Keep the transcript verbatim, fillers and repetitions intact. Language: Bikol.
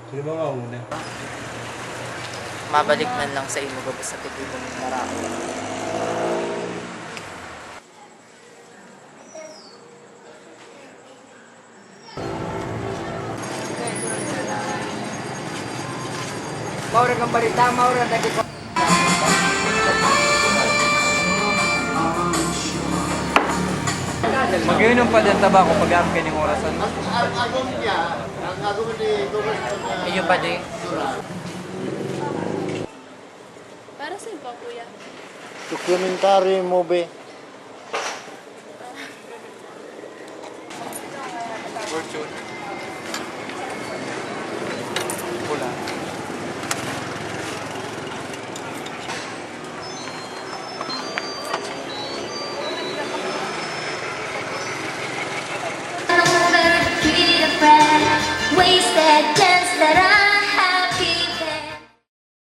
Di ba mauna? Mabalik man lang sa imo gabos sa titibong maraot. Maura kang balita, maura dagi pa. Mag-inom pa din tabako pag-aram kayo ng orasan. Iyo pa di. Para saan po, kuya? Documentary movie. Fortune. Pula. Wasted chance that I